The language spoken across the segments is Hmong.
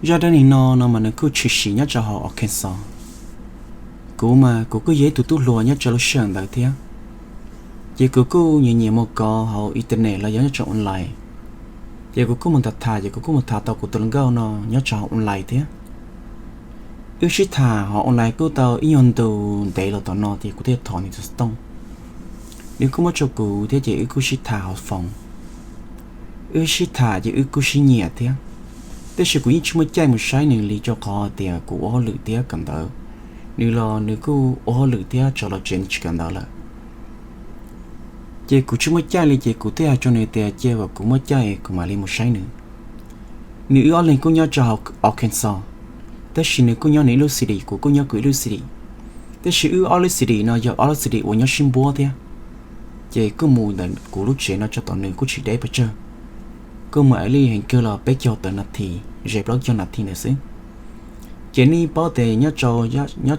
Zaj dab neeg no no mas nws kuj tshwm sim nyob rau hauv Arkansas. Kuv mas kuv kuj yog ib tug tub hluas nyob rau lub sij hawm ntawd thiab, ces kuv kuj nyiam nyiam mus kov hauv internet los yog nyob rau online. Ces kuv kuj mus tham tham, ces kuv kuj mus tham tau kuv tus hluas nkauj no nyob rau hauv online thiab. Wb sib tham hauv online kuj tau ib nyuag ntu ntev los tom no, ces kuv thiaj thov nws tus xov tooj. Nws kuj muab rau kuv thiab, ces wb kuj sib tham hauv foos. Wb sib tham ces wb kuj sib nyiam thiab, tab sis kuv yeej tsis muaj caij mus saib nws li, rau qhov tias kuv ua hauj lwm thiab kawm ntawv. Nws los nws kuj ua hauj lwm thiab, tso los tsev nws tsis kawm ntawv lawm. Ces kuv tsis muaj caij li, ces kuv thiaj hais rau nws tias cia kom kuv muaj caij kuv mam li mus saib nws. Nws wb ob leeg kuj nyob rau hauv Arkansas, tab sis nws kuj nyob nws ib lub city, kuv kuj nyob kuv ib lub city. Tab sis wb ob lub city no yog ob lub city uas nyob sib npuab thiab, ces kuj mus ntawm kuv lub tsev no rau tom nws kuj tsis deb pes tsawg, kuj mus ib li heev kawg los peb caug tawm nas this, ze plaub caug nas this ntawd xwb. Ces nej paub tias nyob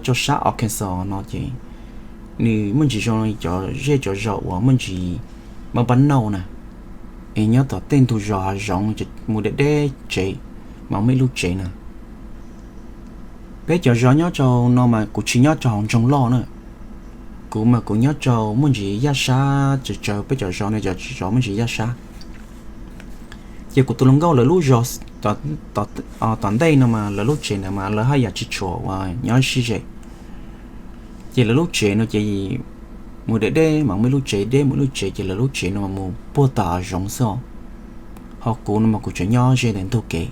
rau sab Arkansas no ces nws muaj ntsis zoo li cov zej cov zos uas muaj ntsis npab npab nauj na, es nyob tom tej ntug zos hav zoov, mus deb deb tsev mas muaj ib lub tsev na. Peb cov zos nyob rau no mas kuv tsis nyob rau hauv nroog loj na, kuv mas kuv nyob rau muaj ntsis yaj sab, tsaws tsaws peb cov zos no cov zos muaj ntsis yaj sab. Ces kuv tus hluas nkauj lawv lub zos tom ntej no mas lawv lub tsev ntawd mas lawv haj yam tsis tshua uas nyob sib ze. Ces lawv lub tsev no ces mus deb deb mas muaj ib lub tsev, deb mus ib lub tsev, ces lawv lub tsev no mas mus puag tom hav zoov xwb os. Ho kuv no mas kuv tseem nyob ze ntawm ntug kev.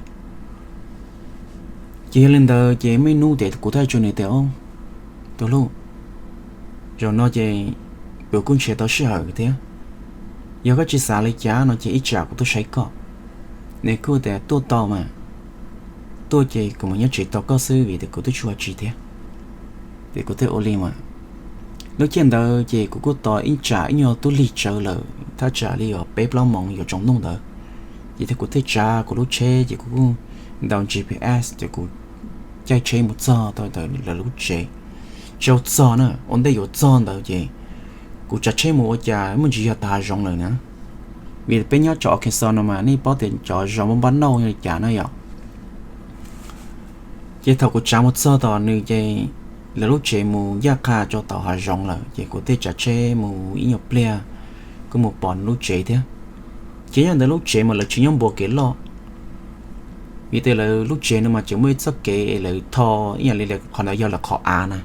Ces yog li ntawd ces muaj ib hnub tias kuv thiaj hais rau nws tias, tus hlub, zaum no ces kuv kuj nrhiav tau sij hawm thiab, yog koj tsis xav li cas no ces ib tsam kuv tuaj saib koj. Nws kuj tias tuaj tau mas, tuaj ces kuv mam nyob tsev tos koj xwb vim tias kuv twb tsis ua tsi thiab. Ces kuv thiaj ua li mas. Lub caij ntawd ces kuv kuj tos ib tsam ib nyuag tub lig tsawv lawm, thaj tsam li uas peb plaub moos yuav tsaus ntuj ntawd. Ces thiab kuv thiaj tsav kuv lub tsheb ces kuv kuj ntaus G P S ces kuv caij tsheb mus txog tau ntawm lawv lub tsev. Tsaus txog na, ua ntej yuav txog ntawd ces kuv tsav tsheb mus ua cas muaj ntsis yog tag hav zoov lawm na. Vim peb nyob rau Arkansas no mas nej paub tias cov zos npab npab nauj li cas na yom. Ces thaum kuv tsav mus txog tom nws ces lawv lub tsev mus ncaj qha rau tom hav zoov lawm, ces kuv thiaj tsav tsheb mus ib nyuag pliag, kuj mus pom nws lub tsev thiab. Ces nyob ntawm lub tsev mas lawv tsis nyob npuab kev loj, vim tias lawv lub tsev no mas tseem muaj ib txoj kev es lawv tho ib yam li qhov ntawd yog lawv qhov av na.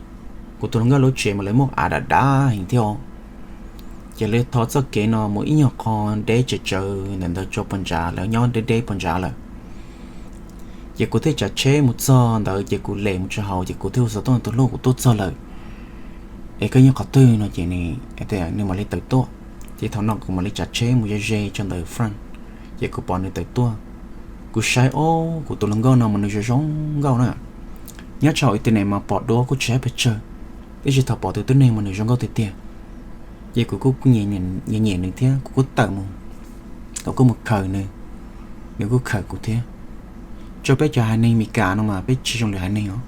Kuv tus hluas nkauj lub tsev mas lawv muaj av dav dav heev thiab os. Ces lawv tho txoj kev no mus ib nyuag qho deb tsawv tsawv ntawm ntawd rau puag nrad, lawv nyob deb deb puag nrad lawm. Ces kuv thiaj tsav tsheb mus txog ntawd ces kuv lem mus tso hauv ces kuv thiaj hu xov tooj, tus hlub, kuv tuaj txog lawm, es koj nyob qhov twg no ces nws mam li tawm tuaj. Ces thaum no kuv mam li tsav tsheb mus ze ze tso ntawm front, ces kuv pom nws tawm tuaj. Kuv saib ob kuv tus hluas nkauj no mas nws zoo zoo nkauj na. Nyob rau internet mas pom dua kuj tsis hais pes tsawg, tab sis thaum pom tus tib neeg mas nws zoo nkauj tiag tiag. Ces kuv kuj nyiam nyiam nws thiab kuv kuj tawm mus, kuv kuj mus khaws nws, nws kuj khaws kuv thiab. Rau peb cov haiv neeg Meskas no mas peb tsis zoo li haiv neeg os,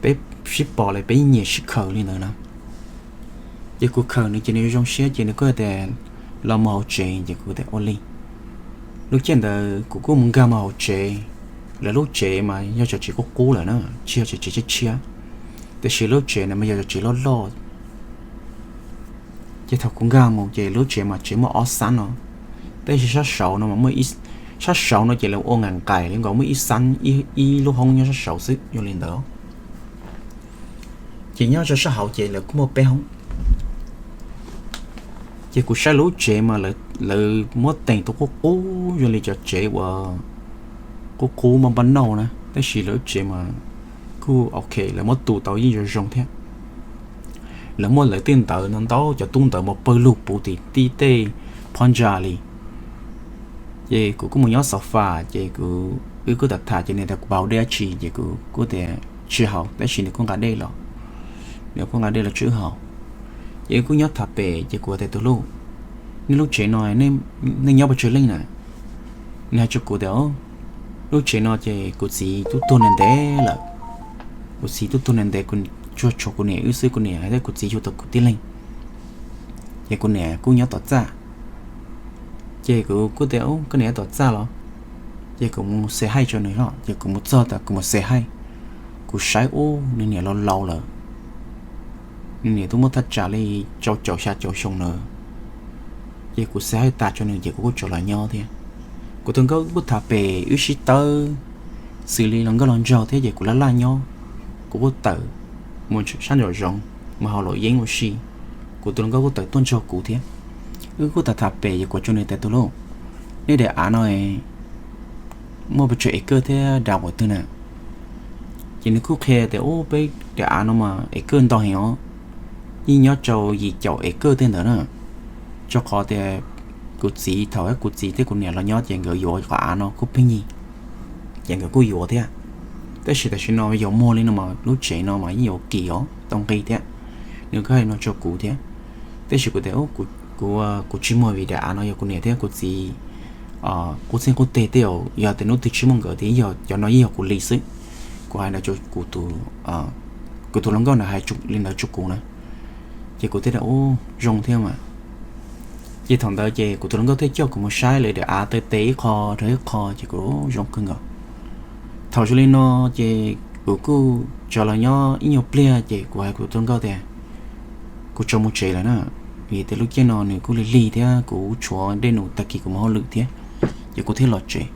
peb sib pom li peb nyiam sib khaws li ntawd na. Ces kuv khaws nws ces nws zoo siab ces nws kuj tias los mus hauv tsev ces kuv tias ua li. Lub caij ntawd kuv kuj mus nkag mus hauv tsev. Lawv lub tsev mas yog cov tsev qub qub lawm na, tsis yog tsev tshiab tshiab, tiam sis lub tsev no mas yog cov tsev loj loj. Ces thaum kuv nkag mus ces lub tsev mas tsev muaj ob xab no, tab sis sab saud no, sab saud no ces lawv ua nqaim nqaim li nkaus muaj ib xab, ib lub hoob nyob sab saud xwb, yog li ntawd. Ces nyob rau sab hauv ces lawv kuj muaj peb hoob. Ces kuv saib lub tsev mas lawv muab teem tau qub qub zoo li cov tsev uas qub qub npab npab nauj na, tab sis lawv lub tsev mas kuj ok, lawv muab tu tau yeej zoo zoo thiab. Lawv muaj lawv tej ntawv no ntau, cov tub ntawv mas pawg lug puv tim tib tej phab ntsa li. Ces kuv kuj mus nyob sofa, ces kuv, wb kuj tham tham ces nws tias kuv puas haus dej dab tsi, ces kuv kuj tias tsis haus, tab sis nws kuj nqa dej los, nws kuj nqa dej los tswb haus. Ces wb kuj nyob tham pem, ces kuv tias tus hlub, nej lub tsev no nej nyob puas tsawg leej na? Nws hais rau kuv tias lub tsev no ces kuv txiv twb tuag ntev ntev lawm. Kuv txiv twb tuag ntev ntev, tsuas tshuav kuv niam wb xwb, kuv niam thiab kuv txiv yug tau kuv tib leeg. Ces kuv niam kuj nyob tom txaj. Ces kuv kuj tias koj niam nyob tom txaj los? Ces kuv mus say hi rau nws os, ces kuv mus txog tas kuv mus say hi, kuv saib ub nws niam laus laus lawm, nws niam twb muaj thaj tsam li rau caum xya caum xyoo lawm. Ces kuv say hi tas rau nws ces kuv kuj rov los nyob thiab. Kuv tus hluas nkauj kuj tham pem wb sib tawb xws li los nkauj los nraug thiab ces kuv laj laj nyob, kuv kuj tawm mus sab nraum zoov mus haus luam yeeb ua si. Kuv tus hluas nkauj kuj tawm tuaj nrog kuv thiab. Wb kuj tham tham pem ces kuv hais rau nws tias tus hluas, nej daim av no muaj pes tsawg acre thiab dav qhov twg na? Ces nws kuj qhia tias ub peb daim av no mas acre ntau heev os, yeej nyob rau yim caum acre tej ntawd na. Rau qhov tias kuv txiv, thaum kuv txiv thiab kuv niam los nyob ces nkawd yuav qhov av no kuj pheej yig, ces nkawd kuj yuav thiab. Tab sis tam sim no yuav muag li no mas lub tsev no mas yeej yuav kim os tau nqi thiab. Nws kuj hais no rau kuv thiab. Tab sis kuv tias kuv tsis muag vim daim av no yog kuv niam thiab kuv txiv qub txheej qub teg tej zaum yog tias hnub twg tsis muaj nkawd tias cov no yeej yog kuv li xwb. Kuv hais no rau kuv tus hluas nkauj na, hais li ntawd rau kuv na. Ces kuv thiaj tias ub zoo thiab mas. Ces thaum ntawd ces kuv tus hluas nkauj thiaj coj kuv mus saib lawv daim av taw tes ib qho rau ib qho ces kuv zoo kawg nkaus. Thaum zoo li no ces kuv kuj rov los nyob ib nyuag pliag ces kuv hais kuv tus hluas nkauj tias kuv rov mus tsev lawm na, vim tias lub caij no nws kuj lig lig thiab kuv tshuav dej num tag kis kuv mus hauj lwm thiab. Ces kuv thiaj los tsev.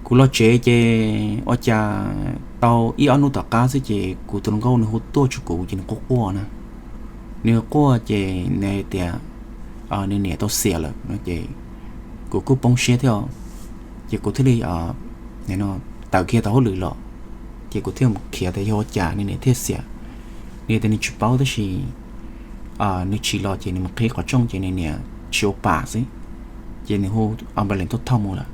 Kuv los tsev ces ua cas tau ib ob hnub tom qab xwb ces kuv tus hluas nkauj nws hu tuaj rau kuv ces nws quaj quaj na. Nws quaj ces nws tias nws niam tau xiam lawm no ces kuv kuj poob siab thiab. Ces kuv thiaj li tawm kiag tau hauj lwm los, ces kuv thiaj mus khiav tias yog ua cas nws niam thiaj xiam. Nws tias nws tsis paub tab sis nws tsis los ces nws mus qhib qhov rooj ces nws niam tsis ua pam xwb, ces nws hu ambulance tuaj thauj mus lawm.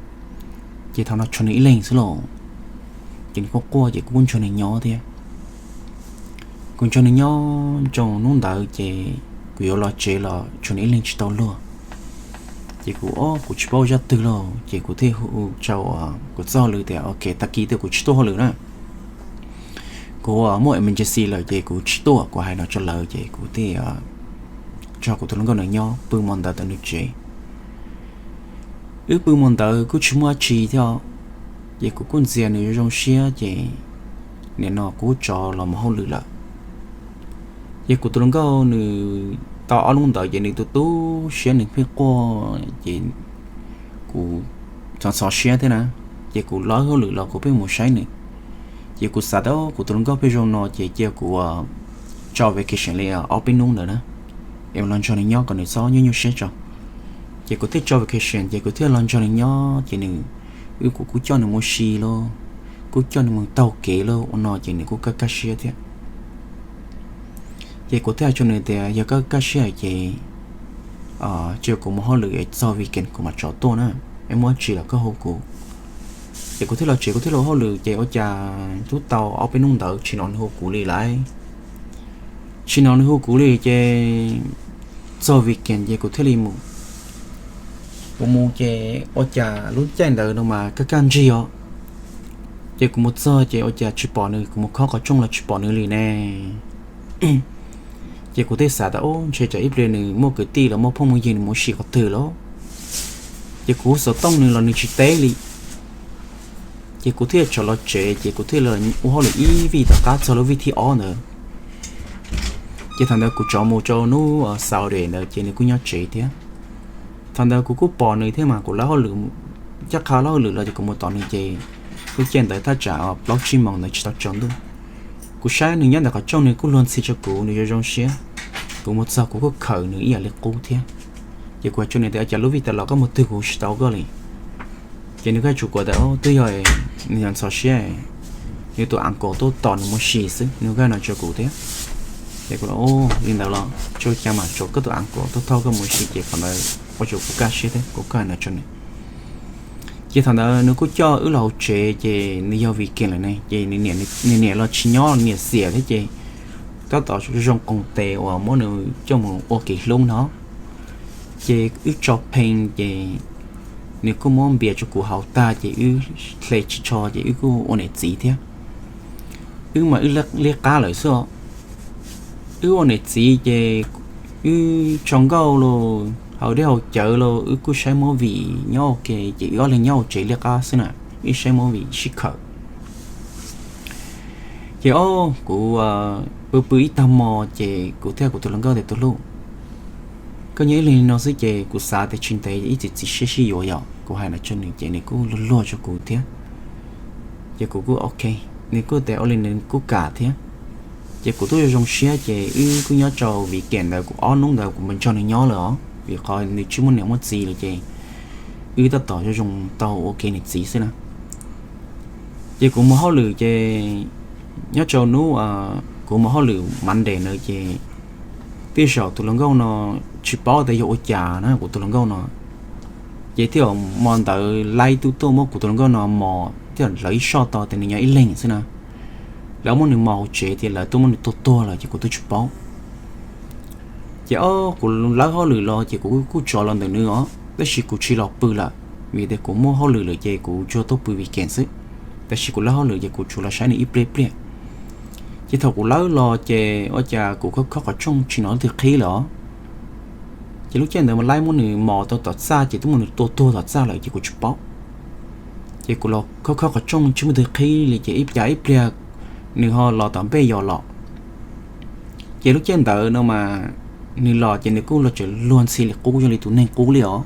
Ces thaum no tshuav nws ib leeg xwb lauj. Ces nws quaj quaj ces kuv kuj nrog nws nyob thiab. Kuv nrog nws nyob rau hnub ntawd ces kuv yuav los tsev los tshuav nws ib leeg tsis tau luag. Ces kuv, o, kuv tsis paub ua zaj twg lauj, ces kuv thiaj hu rau kuv txoj hauj lwm tias ok tag kis twb kuv tsis tuaj hauj lwm na, kuv muaj emergency lawm ces kuv tsis tuaj. Kuv hais no rau lawv ces kuv thiaj tso kuv tus hluas nkauj nws nyob pw hmo ntawd tom nws tsev. Wb pw hmo ntawd kuj tsis muaj dab tsi thiab, ces kuv kuj ntxias nws zoo siab ces nim no kuv rov los mus hauj lwm lawm. Ces kuv tus hluas nkauj nws tau ob hnub ntawd ces nws tu tu siab nws pheej quaj ces kuv ntxhov ntxhov siab thiab na, ces kuv los hauj lwm los kuv pheej mus saib nws. Ces kuv xav tias kuv tus hluas nkauj pheej zoo no ces cia kuv tso vacation li ob peb hnub ntawd na, es los nrog nws nyob kom nws txhob nyuaj nyuaj siab tso. Ces kuv thiaj tso vacation ces kuv thiaj los nrog nws nyob ces nws, wb kuv kuj coj nws mus ua si lauj, kuj coj nws mus taug kev lauj ua no ces nws kuj kaj kaj siab thiab. Ces kuv thiaj hais rau nws tias yog koj kaj siab ces cia kuv mus hauj lwm es txog weekend kuv mam rov tuaj na, es muaj dab tsi los koj hu kuv. Ces kuv thiaj los tsev kuv thiaj los hauj lwm ces ua cas twb tau ob peb hnub ntawd tsis hnov nws hu kuv li lawm. Tsis hnov nws hu kuv li ces txog weekend ces kuv thiaj li mus. Kuv mus ces ua cas lub caij ntawd no mas kaj kaj ntsig os. Ces kuv mus txog ces ua cas tsis pom nws, kuv mus khob qhov rooj los tsis pom nws li ne. Ces kuv thiaj xav tias ub ntshe tsam ib pliag nws muaj kwv tij los muaj phooj muaj ywg nws mus ua si qhov twg lawm. Ces kuv hu xov tooj nws los nws tsis teb li. Ces kuv thiaj rov los tsev ces kuv thiaj los ua hauj lwm ib vij tom qab txog lub vij thib ob ntawd. Ces thaum ntawd kuv rov mus rau hnub Saturday ntawd ces nws kuj nyob tsev thiab. Thaum ntawd kuv kuj pom nws thiab mas kuv lawb hauj lwm, ncaj qha lawb hauj lwm los ces kuv mus tom nws ces lub caij ntawd thaj tsam plaub tsib moos ntawd tsis tau tsaus ntuj. Kuv saib nws nyob ntawm qhov rooj nws kuj luag ntxhi rau kuv, nws zoo zoo siab. Kuv mus txog kuv kuj khawm nws ib yam li qub thiab. Ces kuv hais rau nws tias cas lub vij tas los koj mus twg kuv tsis tau koj li. Ces nws kuj hais rau kuv tias twb yog nws ntxhov siab, nws tus uncle tuaj tos nws mus ua si xwb, nws kuj hais no rau kuv thiab. Ces kuv, li ntawd los tsis ua cas mas tsam koj tus uncle tuaj thauj koj mus ua si ces qhov ntawd ua rau kuv kaj siab thiab kuv kuj hais no rau nws. Ces thaum ntawd nws kuj coj wb los hauv tsev ces nws yog weekend lawm ne ces nws niam los tsis nyob, niam xiam thiab ces tab tom zoo qoos tes uas muab nws coj mus ua kev hlub no. Ces wb tso phee ces nws kuj muab npias rau kuv haus tag ces wb hle ris tsho ces wb kuj ua niam txiv thiab. Wb mas wb liab qab lawm xwb os. Wb ua niam txiv ces wb tso nkauj los haus dej haus cawv los wb kuj saib movie nyob ua ke, ces wb ob leeg nyob hauv tsev liab qab xwb na, wb saib movie sib khawm. Ces o, kuv pw pw ib tag hmo ces kuv thiaj hais kuv tus hluas nkauj tias, tus hlub, koj nyob ib leeg li no xwb ces kuv xav tias tsis ntev ib txwm txiv siab sib yuav yom. Kuv hais no rau nws ces nws kuj luag luag rau kuv thiab. Ces kuv kuj ok, nws kuj tias ua li nws kuj kam thiab. Ces kuv twb zoo zoo siab ces wb kuj nyob rau weekend ntawd, kuv ob hnub ntawd kuv mus nrog nws nyob lawm os, vim qhov nws tsis muaj niam muaj txiv lawm ces wb tab tom zoo zoo tau ua ke niam txiv xwb na. Ces kuv mus hauj lwm ces nyob rau hnub kuv mus hauj lwm Monday ntawd ces tej zaum tus hluas nkauj no tsis paub tias yog ua cas na, kuv tus hluas nkauj no ces thiaj hmo ntawd laib twb tuaj muab kuv tus hluas nkauj no mos thiab lawv ib soj tau tias nws nyob ib leeg xwb na. Lawv muab nws mos hauv tsev tias lawv twb muab nws tua tuag lawm ces kuv twb tsis paub. Ces o, kuv lawb hauj lwm los ces kuv kuj tso los ntawm nws os, tab sis kuv tsis los pw lawm vim tias kuv muaj hauj lwm lawm ces kuv tsuas tuaj pw weekend xwb. Tab sis kuv lawb hauj lwm ces kuv tsuas los saib nws ib pliag pliag. Ces thaum kuv lawb los ces ua cas kuv khob khob qhov rooj tsis hnov leej twg qhib lawm os. Ces lub caij ntawd mas laib muab nws mos tau tom txaj ces twb muab nws tua tuag tom txaj lawm ces kuv tsis paub. Ces kuv los khob khob qhov rooj tsis muaj leej twg qhib li ces ib pliag ib pliag nws ho los tom npej yos los. Ces lub caij ntawd no mas nws los ces nws kuj los tseem luag ntxhi li qub zoo li tus neeg qub li os.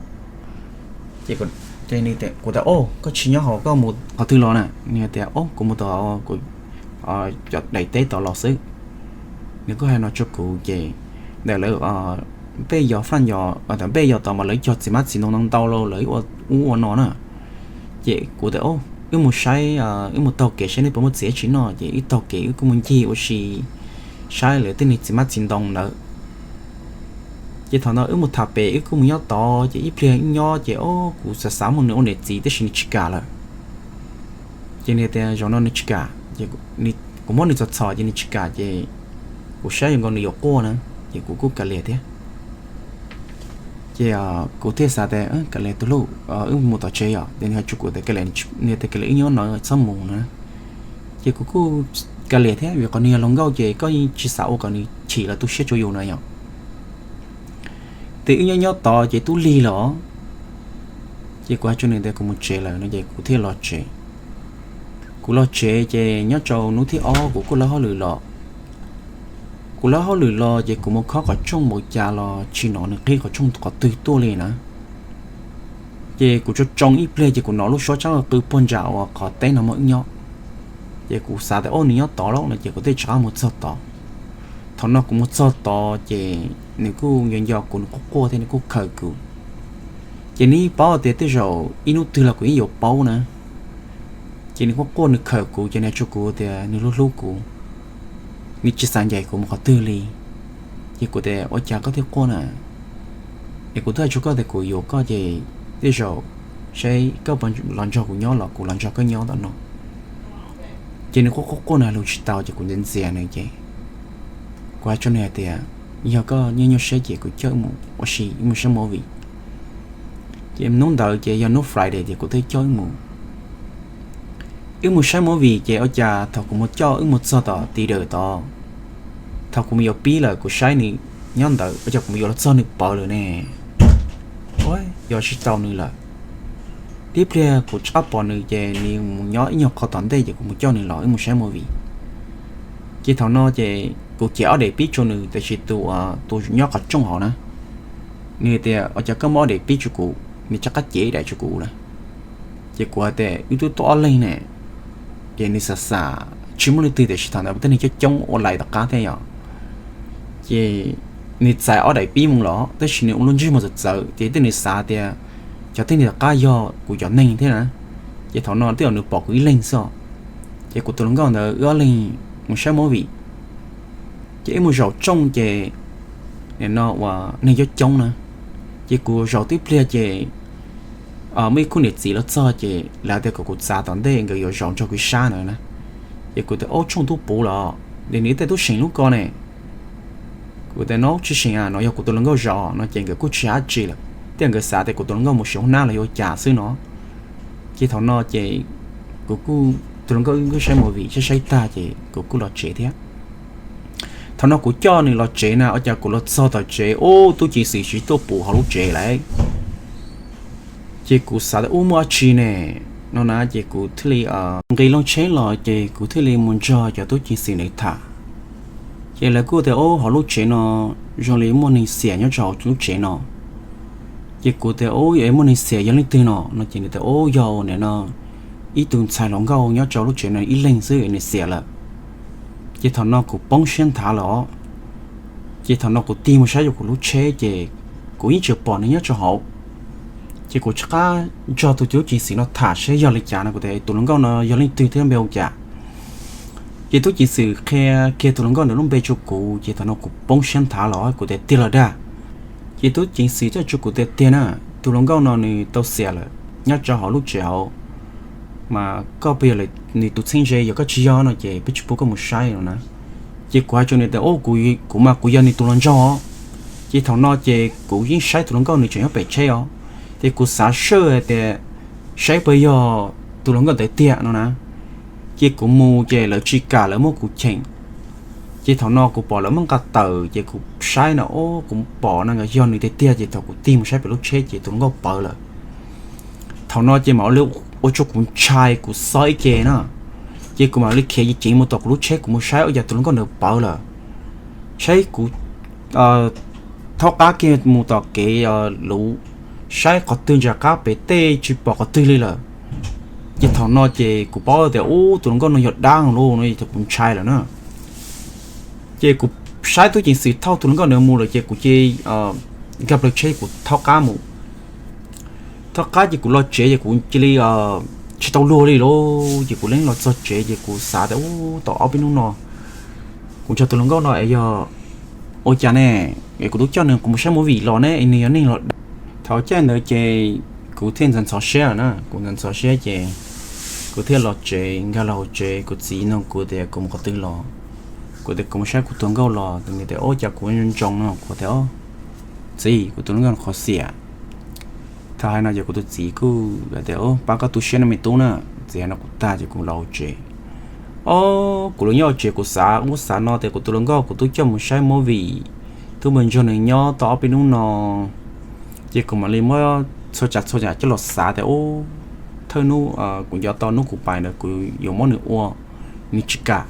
Ces kuv tias, o, koj tsis nyob hauv, koj mus qhov twg los na? Nws tias, o, kuv mus tom cov daim teb tod los xwb. Nws kuj hais no rau kuv ces ntawm lawv npej yos faj yos, ntawm npej yos tod mas lawv cog txiv hmab txiv ntoo ntau ntau los lawv ua ub ua no na. Ces kuv tias, o, wb mus saib, wb mus taug kev saib nej puas muaj txiv tsis noj, ces wb taug kev wb kuj mus ncig ua si saib lawv tej niag txiv hmab txiv ntoo ntawd. Ces thaum no wb mus tham pem wb kuj mus nyob tod ces ib pliag wb nyob ces o, kuv xav xav muab nws ua niam txiv tab sis nws tsis kam lawm. Ces nws tias zaum no nws tsis kam, kuv muab nws txhom txhom ces nws tsis kam ces kuv saib zoo nkaus nws yuav quaj na, ces kuv kuj kav liam thiab. Ces kuv thiaj xav tias kav liam tus hlub, wb mus tom tsev yom, ces nws hais rau kuv tias kav liam, nws tias kav liam wb nyob no txhob mus na. Ces kuv kuj kav liam thiab vim qhov nws yog hluas nkauj ces koj yeej tsis xav ua kom nws chim los tu siab rau yus na yom. Ces wb nyob nyob tod ces twb lig los, ces kuv hais rau nws tias kuv mus tsev lawm no ces kuv thiaj los tsev. Kuv los tsev ces nyob rau hnub thib ob kuv kuj lawb hauj lwm los. Kuv lawb hauj lwm los ces kuv mus khob qhov rooj npaum cas los tsis hnov nws qhib qhov rooj qhov twg tuaj li na. Ces kuv tsoo tsoo ib pliag ces kuv hnov lub suab tsab qw puag nram uas qhov teb no muaj wb nyob. Ces kuv xav tias o, nws nyob tod lawm no ces kuv thiaj rov qab mus txog tod. Thaum no kuv mus txog tod ces nws kuj nco nco kuv, nws quaj quaj thiab nws kuj khawm kuv. Ces nws yeej paub tias tej zaum ib hnub twg los kuv yeej yuav paub na. Ces nws quaj quaj nws khawm kuv ces nws hais rau kuv tias nws hlub hlub kuv, nws tsis xav ncaim kuv mus qhov twg li. Ces kuv tias ua cas koj thiaj quaj na? Es kuv twb hais rau koj tias kuv yuav koj ces tej zaum saib koj puas los nrog kuv nyob los kuv los nrog koj nyob ntawm no. Ces nws quaj quaj quaj nws hais lus tsis tau ces kuv ntxias ntxias nws ces kuv hais rau nws hais tias yog koj nyuaj nyuaj siab ces kuv coj wb mus ua si, wb mus saib movie. Ces hnub ntawd ces yog hnub Friday ces kuv thiaj coj wb mus. Wb mus saib movie ces ua cas thaum kuv mus coj wb mus txog tom theater tod, thaum kuv mus yuav pib lawm kuv saib nws nyob ntawd ua cas kuv mus yuav los txog nws pawv lawm ne. Ua, yuav tsis tau nws lawm. Tib pliag kuv rov qab pom nws ces nws mus nyob ib nyuag qho tom ntej ces kuv mus coj nws los wb mus saib movie. Ces thaum no ces kuv cev ob daim pib rau nws tiam sis tus, tus nyob qhov rooj hauv na, nws tias ua cas koj muab ob daim pib rau kuv, nws rov qab cev ib daim rau kuv lawm. Ces kuv hais tias wb twb tuaj ob leeg ne. Ces nws xav xav tsis muaj leej twg tiam sis thaum ntawd tej neeg coob coob ua lais tom qab thiab yom. Ces nws txais ob daim pib mus los tab sis nws ua lub ntsej muag txawv txawv ces tej nws xav tias cov tej neeg tom qab yog kuv cov neeg thiab na. Ces thaum no tej zaum nws pom kuv ib leeg xwb os. Ces kuv tus hluas nkauj ntawd wb ob leeg mus saib movie. Ces wb mus zaum rooj ces nim no uas neeg coob coob na, ces kuv zaum tib pliag ces muaj ib khub niam txiv los txog ces lawv tias kom kuv txav tom ntej nkawd yuav zaum nrog kuv ib sab ntawd na. Ces kuv tias ob tshooj tub puv los, ces nws tias tub seem lub ko ne. Kuv tias no tsis seem a, no yog kuv tus hluas nkauj zaum no ces nkawd kuj tsis hais dab tsi lawm, thiab nkawd xav tias kuv tus hluas nkauj mus saum hnab los yuav ua cas xwb no. Ces thaum no ces kuv kuj, tus hluas nkauj wb kuj saib movie saib saib tag ces kuv kuj los tsev thiab. Thaum no kuv coj nws los tsev na, ua cas kuv los txog tom tsev ub tub ceev xwm tsis tuaj pum hauv lub tsev lawm. Ces kuv xav tias ub muaj dab tsi ne no na, ces kuv thiaj li nqis loo tsheb los ces kuv thiaj li mus nrog cov tub ceev xwm ntawd tham. Ces lawv kuj tias ub hauv lub tsev no zoo li muaj neeg xiam nyob rau hauv lub tsev no. Ces kuv tias ub yog muaj neeg xiam yog leej twg no no ces nws tias ub yog nim no ib tug ntxhais hluas nkauj nyob rau lub tsev no ib leeg xwb nws xiam lawm. Ces thaum no kuv poob siab nthav lawm os. Ces thaum no kuv tig mus saib rau kuv lub tsheb ces kuv yeej tseem pom nws nyob rau hauv. Ces kuv rov qab nrog tus tub ceev xwm no tham saib yog li cas no, kuv tias tus hluas nkauj no yog leej twg thiab npe hu cas. Ces tub ceev xwm qhia kiag tus hluas nkauj ntawd lub npe rau kuv ces thaum no kuv poob siab nthav lawm, kuv tias tiag los dag. Ces tub ceev xwm teb rau kuv tias tiag na, tus hluas nkauj no nws tau xiam lawm nyob rau hauv lub tsev hauv, mas koj puas yog nws tus txheeb ze, yog koj tsis yog no ces peb tsis pub koj mus saib no na. Ces kuv hais rau nws tias ub, kuv mas kuv yog nws tus hluas nraug. Ces thaum no ces kuv yeej saib tus hluas nkauj nws tseem nyob pem tsheb os. Ces kuv xav saj hais tias saib puas yog tus hluas nkauj ntawd tiag no na. Ces kuv mus ces lawv tsis kam, lawv muab kuv cheem. Ces thaum no kuv pom lawv muab nqa tawm ces kuv saib no ub kuv pom no yog nws tiag tiag, ces thaum kuv tig mus saib pem lub tsheb ces tus hluas nkauj pawv lawm. Thaum no ces mam li ua rau kuv ntshai, kuv xob ib ce na. Ces kuv mam li khiav ceev ceev mus tom kuv lub tsheb, kuv mus saib ua cas tus hluas nkauj ntawd pawv lawm. Saib kuv thaub qab kiag mus tom kev luv, saib qhov twg ntsa qab pem tej tsis pom qhov twg li lawm. Ces thaum no ces kuv paub tias ub tus hluas nkauj no yog dab no lauj no, kuv ntshai lawm na. Ces kuv saib tub ceev xwm thauj tus hluas nkauj ntawd mus lawm ces kuv cia nkag plaws tsheb kuv thaub qab mus. Thaub qab ces kuv los tsev ces kuv cia li tsis tau luag li lauj. Ces kuv leej los txog tsev ces kuv xav tias ub tom ob peb hnub no kuv nrog tus hluas nkauj no es yog ua cas ne, es kuv twb coj nws kuv mus saib movie los ne es nws yog neeg los da. Thaum caij ntawd ces kuv thiaj ntxhov ntxhov siab na, kuv ntxhov ntxhov siab ces kuv thiaj los tsev, nkag los hauv tsev, kuv txiv nug kuv tias kuv mus qhov twg los. Kuv tias kuv mus saib kuv tus hluas nkauj los, nws tias ua cas kuv ntsoov no, kuv tias txiv, kuv tus hluas nkauj qhov xiam. Thaum hais no ces kuv tus txiv kuj tias pab koj tu siab no me tub na. Txiv hais no kuv tag ces kuv los hauv tsev. Ob, kuv los nyob hauv tsev kuv xav ub xav no tias kuv tus hluas nkauj kuv twb coj mus saib movie, twb mus nrog nws nyob tau ob peb hnub no, ces kuv mam li muab txhua tsav txhua yam coj los xav tias ub, thawj hnub kuv nco tau hnub kuv pais ntawd kuv yuav muab nws ua, nws tsis kam,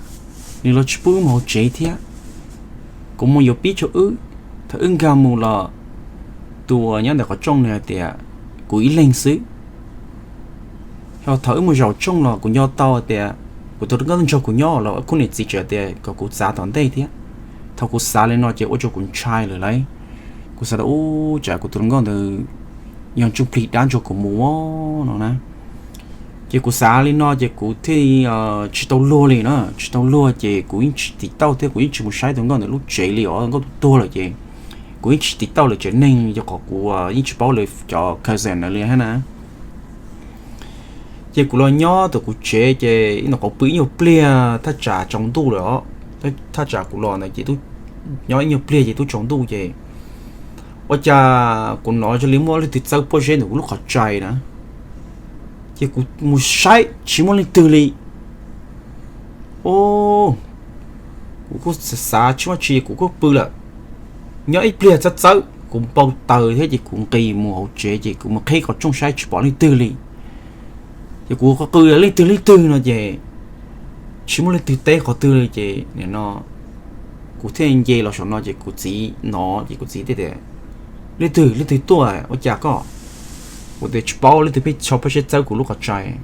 nws los tsis pub wb mus hauv tsev thiab. Kuv mus yuav pib rau wb, thaum wb nkag mus los tus uas nyob ntawm qhov rooj nws hais tias kuv ib leeg xwb. Ho thaum wb mus zaum rooj los kuv nco tau tias kuv tus hluas nkauj nrog kuv nyob los khub niam txiv tseem tias kom kuv txav tom ntej thiab. Thaum kuv xav li no ces ua rau kuv ntshai lawm lauj. Kuv xav tias ub tsam kuv tus hluas nkauj ntawd yog ntsuj plig dab nrog kuv mus no na. Ces kuv xav li no ces kuv thiaj tsis tau luag li na, tsis tau luag ces kuv yeej tsis tiv tauj thiab kuv yeej tsis mus saib tus nkauj ntawd lub tsev li os, nkauj tuag lawm ces kuv yeej tsis tiv tauj lawv tsev neeg, yog qhov kuv yeej tsis paub lawv cov cousin ntawd li thiab na. Ces kuv los nyob tom kuv tsev ces ib nyuag qhuav pw ib nyuag pliag thaj tsam tsaus ntuj lawm os. Thaj tsam kuv los ntawd ces nyob ib nyuag pliag ces twb tsaus ntuj ces ua cas kuv hnov zoo li muaj leej twg txawb pob zeb ntawm kuv lub qhov rais na. Ces kuv mus saib tsis muaj leej twg li. Kuv kuj xav xav tsis muaj tsi kuv kuj pw lawm. Nyob ib pliag txawb txawb kuv npau taws thiab ces kuv nqis mus hauv tsev ces kuv mus qhib qhov rooj saib tsis pom leej twg li. Ces kuv qw qw leej twg leej twg no ces tsis muaj leej twg teb qhov twg li ces nim no kuv thiaj nce los saum no ces kuv txiv hnov ces kuv txiv thiaj tias leej twg leej twg tuaj ua cas koj? Kuv tias tsis paub, leej twg pheej tso pob zeb txawb kuv lub qhov rais.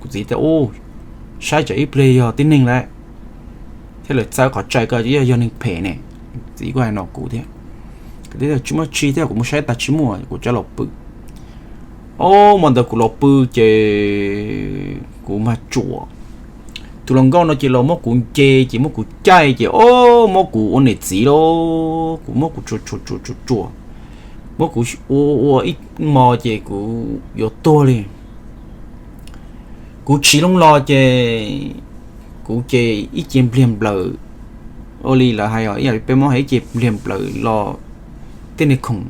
Kuv txiv tias ub, saib tsam ib pliag yog tib neeg lawm thiab lawv txawb qhov rais koj, yog neeg phem ne. Txiv kuj hais no kuv thiab. Kuv tias tsis muaj tsi thiab kuv mus saib tas tsis muaj kuv rov los pw. Ob, hmo ntawd kuv los pw ces kuv mag tsuam. Tus hluas nkauj no ces los muab kuv nce ces muab kuv caij ces ob, muab kuv ua niam txiv lauj, kuv muab kuv tsuam tsuam tsuam tsuam tsuam, muab kuv ua ua ib hmo ces kuv yuav tuag li. Kuv tsiv loo los ces kuv ces ib ce npliag nplawm, ua li lawv hais os, ib yam li peb Hmoob hais ib ce npliag nplawm los tej niag khoom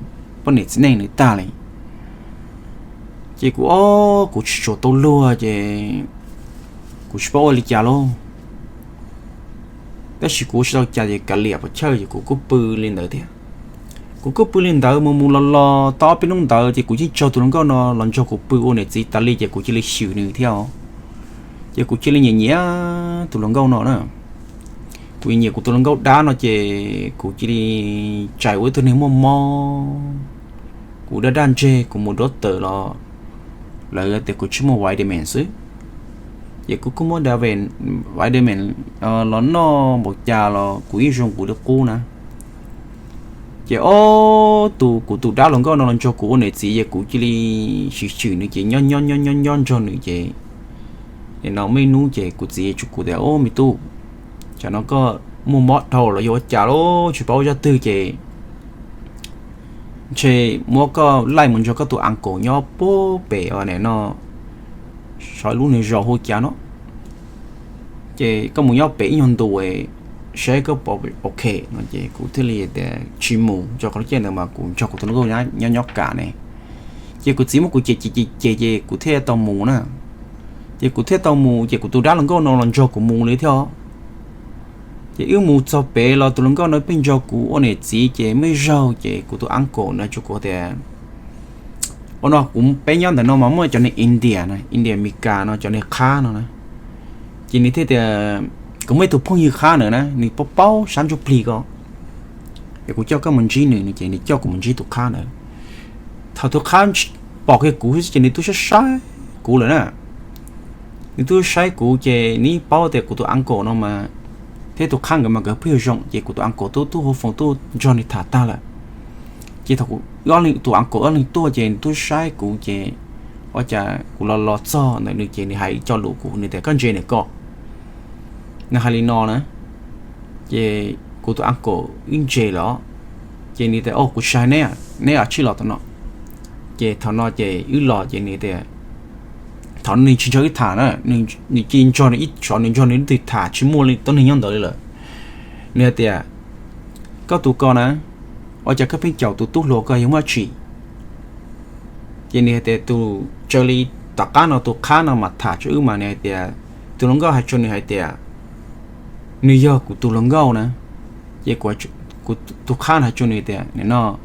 poj niam txiv neej nws tag li. Ces kuv ob, kuv tsis tshua tau luag ces kuv tsis paub ua li cas lauj. Tab sis kuv tsis tau cas ces kav liam pos chawj ces kuv kuj pw li ntawd thiab. Kuv kuj pw li ntawd mus mus los los tau ob peb hnub ntawd ces kuv yeej tsaug tus hluas nkauj no los nrog kuv pw ua niam txiv tas li ces kuv cia li xywm nws thiab os. Ces kuv cia li nyiam nyiam tus hluas nkauj no na. Kuv nyiam kuv tus hluas nkauj dab no ces kuv cia li txais ua ib tug neeg muaj mob. Kuv daj daj ntseg kuv mus dab tawm los lawv tias kuv tsis muaj vitamin xwb. Ces kuv kuj muab vitamin los noj npaum cas los kuv yeej zoo kuv li qub na. Ces ob tus kuv tus dab hluas nkauj no los nrog kuv ua niam txiv ces kuv cia li xywm xywm nws ces nyob nyob nyob nyob nyob nrog nws ces nim no muaj ib hnub ces kuv txiv tsum kuv tias, Ub me tub, tsam no koj muaj mob dhau los yog ua cas los tsis paub ua zaj twg ces ntshe muab koj laij mus nrog koj tus uncle nyob pem pem no, saib lub nws zos hu cas no, ces koj mus nyob pem ib nyuag ntu saib koj puas ok no ces kuv thiaj li tias tsis mus, rau qhov lub caij ntawd mas kuv nrog kuv tus hluas nkauj nyob nyob kam ne. Ces kuv txiv muab kuv cem cem cem cem ces kuv thiaj tau mus na. Ces kuv thiaj tau mus ces kuv tus dab hluas nkauj no los nrog kuv mus li thiab. Ces wb mus txog pem los tus hluas nkauj no pheej nrog kuv ua niam txiv ces muaj ib zaug ces kuv tus uncle no tsum kuv tias, ua no kuv peb nyob ntawm no mas muaj cov neeg India na, India Meskas no cov neeg qhab no na. Ces nws thiaj tias, kuv muaj ib tug phooj ywg qhab ntawd na, nws paub paub sab ntsuj plig ko, es kuv coj koj mus ntsib nws no ces nws coj kuv mus ntsib tus qhab ntawd. Thaum tus qhab pom kiag kuv ces nws twb saib saib kuv lawm na. Nws twb saib kuv ces nws paub tias kuv tus uncle no mas thiab tus qhab nkawd mas nkawd pheej zoo ces kuv tus uncle twb tuaj hu foos tuaj nrog nws tham tag lawm. Ces thaum tus uncle ob leeg tuaj ces nws twb saib kuv ces ua cas kuv los los txog ntawm nws ces nws hais ib co lus kuv, nws tias koj ntse nws ko, nws hais li no na. Ces kuv tus uncle wb ntse lawm, ces nws tias, o kuv tsis hais neb, neb cia li los tom no. Ces thaum no ces wb los ces nws tias, thaum no nws tsis nrog wb tham na, nws cia li nrog nws ib tsov, nws nrog nws leej twg tham tsis muaj li tuab neeg nyob ntawd li lawm. Nws hais tias, koj tus ko na, ua cas koj pheej caum tus tub hluas ko yog muaj dab tsi? Ces nws hais tias tus, raws li tom qab no tus qhab no mas tham rau wb mas nws hais tias, tus hluas nkauj hais rau nws hais tias nws yog kuv tus hluas nkauj na. Ces kuv, tus qhab hais rau nws tias, nim no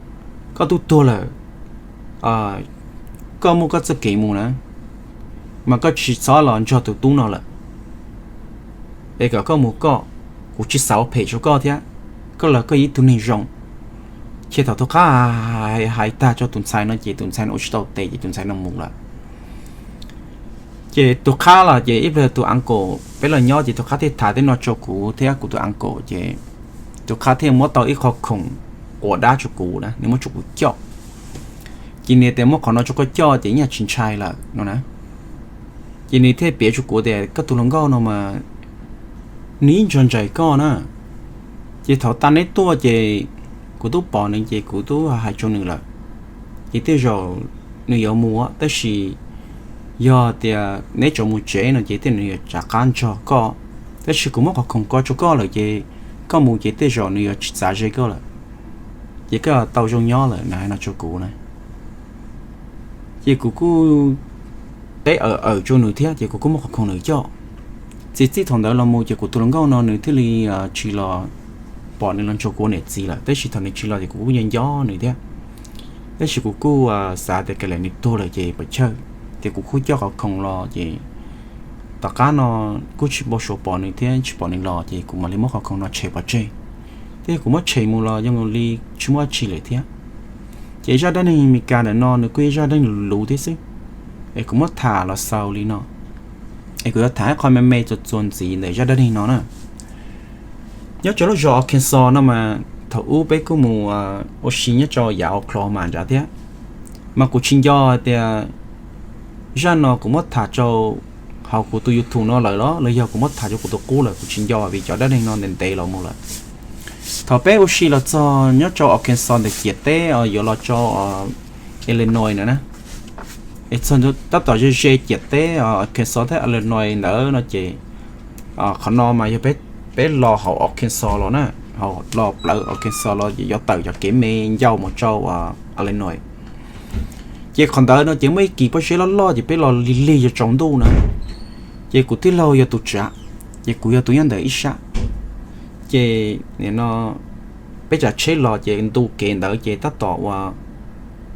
koj tub tuag lawm, koj muaj koj txoj kev mus na, mas koj tsis txhob los nrog tus tub no lawm, es kom koj mus koj, kuv tsis xav ua phem rau koj thiab, koj los koj yog ib tug neeg zoo. Ces thaum tus qhab hais tag rau tus ntxhais no ces tus ntxhais no ua tsis tau tes ces tus ntxhais no mus lawm. Ces tus qhab los ces ib pliag tus uncle peb los nyob ces tus qhab thiaj tham tej no rau kuv thiab kuv tus uncle ces tus qhab thiaj muab tau ib qho khoom quas dab rau kuv na, nws muab rau kuv coj. Ces nws tias muab qhov no rau koj coj ces yeej tsis ntshai lawm no na. Ces nws thiaj piav rau kuv tias koj tus hluas nkauj no mas nws ib ntso ntsais koj na. Ces thaum tas neb tuaj ces kuv twb pom nws ces kuv twb hais rau nws lawm, ces tej zaum nws yuav mus, tab sis yog tias neb tseem mus tsev no ces tej nws yuav rov qab nrog koj. Tab sis kuv muab qhov khoom ko rau koj lawm ces koj mus ces tej zaum nws yuav tsis txav ze koj lawm, ces koj tau zoo nyob lawm, nws hais no rau kuv na. Ces kuv kuj teb awm awm rau nws thiab ces kuv kuj muab qhov khoom nws coj. Txiav txij thaum ntawd los mus ces kuv tus hluas nkauj no nws thiaj li tsis los pom nws los nrog kuv ua niam txiv lawm, tab sis thaum nws tsis los ces kuv kuj nco nco nws thiab. Tab sis kuv kuj xav tias kav liam nws tuag lawm ces pov chawj, ces kuv kuj coj qhov khoom los ces tom qab no kuj tsis npau suav pom nws thiab tsis pom nws los ces kuv mam li muab qhov khoom no tshem pov tseg. Thiab kuv muab tshem mus los zoo li tsis muaj dab tsi lawm thiab. Ces zaj dab neeg Meskas ntawm no nws kuj yog zaj dab neeg luv thiab xwb, es kuv muab tham los xaus li no. Es kuv yuav tham ib qho me me txuas txuas ntxiv ntawm zaj dab neeg no na. Nyob rau lub zos Arkansas no mas thaum ub peb kuj mus ua si nyob rau yav Oklahoma nrad thiab, mas kuv tsis nco hais tias zaj no kuv muab tham rau hauv kuv tus YouTube no lawm los los yog kuv muab tham rau kuv tus qub lawm, kuv tsis nco vim cov dab neeg no ntev ntev los mus lawm. Thaum peb ua si los txog nyob rau Arkansas ntawm ciam teb yuav los rau Illinois na, es txog tab tom ze ze ciam teb Arkansas thiab Illinois ntawd no ces qhov no mas yog peb los hauv Arkansas los na, hauv los plawv Arkansas los ces yuav tawm cov kev me ncau mus rau Illinois. Ces qhov ntawd no ces muaj ib kis pob zeb loj loj ces peb los lig lig yuav tsaus ntuj na, ces kuv tij laug yog tus tsav, ces kuv yog tus nyob ntawm ib sab. Ces no peb tsav tsheb los ces ntu kev ntawd ces tab tom uas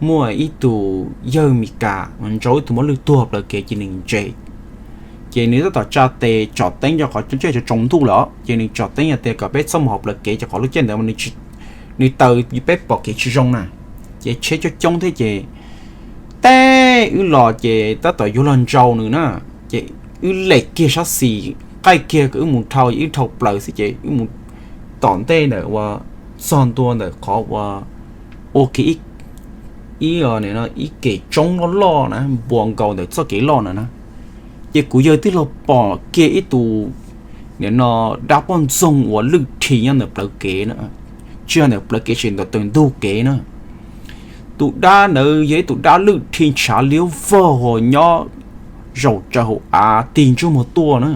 muaj ib tug yawg Mis Kas ntsauv ib tug muab lwj tuag plawv kev ces nws ntse. Ces nws tab tom tsa tes tsom teeb rau qhov tseem tsaus ntuj lawm ces nws tsom teeb hais tias kom peb txhob mus hauv plawv kev ces qhov lub caij ntawd nws taws peb pom kev tsis zoo na, ces tsheb coob coob thiab ces teb wb los ces tab tom yuav los ntsau nws na, ces wb lem kiag sab xis, qaij kiag kom wb mus dhau, wb dhau plaws xwb ces wb mus tom ntej ntawm uas txog ntua ntawm qhov uas ua ke ib ib kem tsoob loj loj na, npua nkaus ntawm txoj kev loj na na. Ces kuv yawg tij laug pom kiag ib tus nim no dab poj ntxoog uas lwj rhi nyob ntawm plawv kev, tsis yog ntawm plawv kev, tsis ntawm ntug kev na. Tus dab ntawd yog ib tus dab lwj rhi ntshav liab vog hos nyob zaum tsaws hauv av tig ntsej muag tuaj na.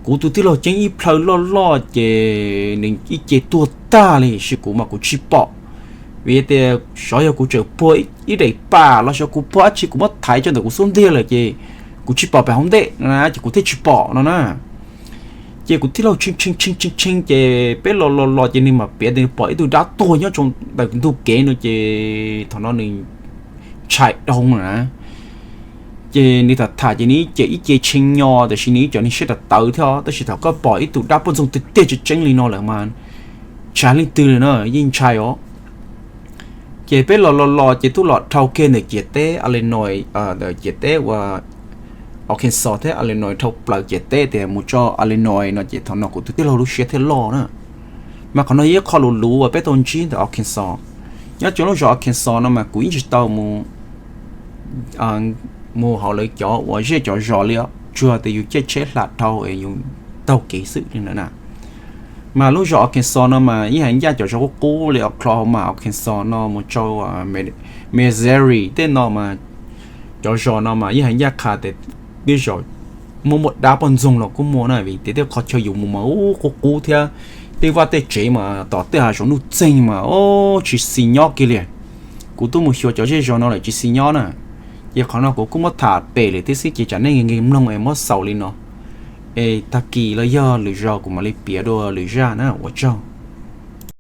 Kuv tus tij laug ceeb ib plhaw loj loj ces nws ib ce tuag tag li, tiam sis kuv mas kuv tsis pom, vim tias xyov yog kuv tseem puag ib daim pam los xyov kuv puag dab tsi kuv muab thaiv tso ntawm kuv xub ntiag lawm ces kuv tsis pom pem hauv ntej no ces kuv thiaj tsis pom no na. Ces kuv tij laug tshee tshee tshee tshee ces peb los los los ces nws mam piav tias nws pom ib tug dab tuag nyob ntawm ntug kev no ces thaum no nws ntshai dhau na. Ces nws tham tham ces nws ib ce ib ce tshee nyo, tiam sis nws ib co nws siab tawv tawv thiab, tab sis thaum koj pom ib tug dab poj ntxoog tiag tiag tseeb tseeb li no lawm mas ntshai leej twg li no yeej ntshai os. Ces peb los los los ces twb los dhau kiag ntawm ciam teb Illinois, ntawm ciam teb uas Arkansas thiab Illinois, dhau plaws ciam teb tias mus txog Illinois no ces thaum no kuv tus tij laug lub siab thiaj loj na. Mas qhov no yog ib qho luv luv uas peb tau ntsib ntawm Arkansas. Nyob rau lub zos Arkansas no mas kuv yeej tsis tau mus mus hauv lawv cov uas zej cov zos li, tsuas tias yus caij tsheb hla dhau es yus taug kev xwb li ntawd na. Mas lub zos Arkansas no mas yeej hais ncaj cov zos qub qub li Oklahoma, Arkansas no mus rau Missouri tej no mas cov zos no mas yeej hais ncaj qha tias tej zos muaj muaj dab poj ntxoog los kuj muaj na, vim tias tej qhov chaw yus mus mas ub qub qub thiab tej vaj tej tsev mas tom tej hav zoov nuj txeeg mas ub tsis xis nyob kiag li. Kuv twb mus xyuas cov zej zos no lawm tsis xis nyob na. Ces qhov no kuv kuj muab tham pem lawm thiab xwb ces tsam nej nkees mloog es muab xaus li no es tag kis los yog lwm zaus kuv mam li piav dua lwm zaj na, ua tsaug.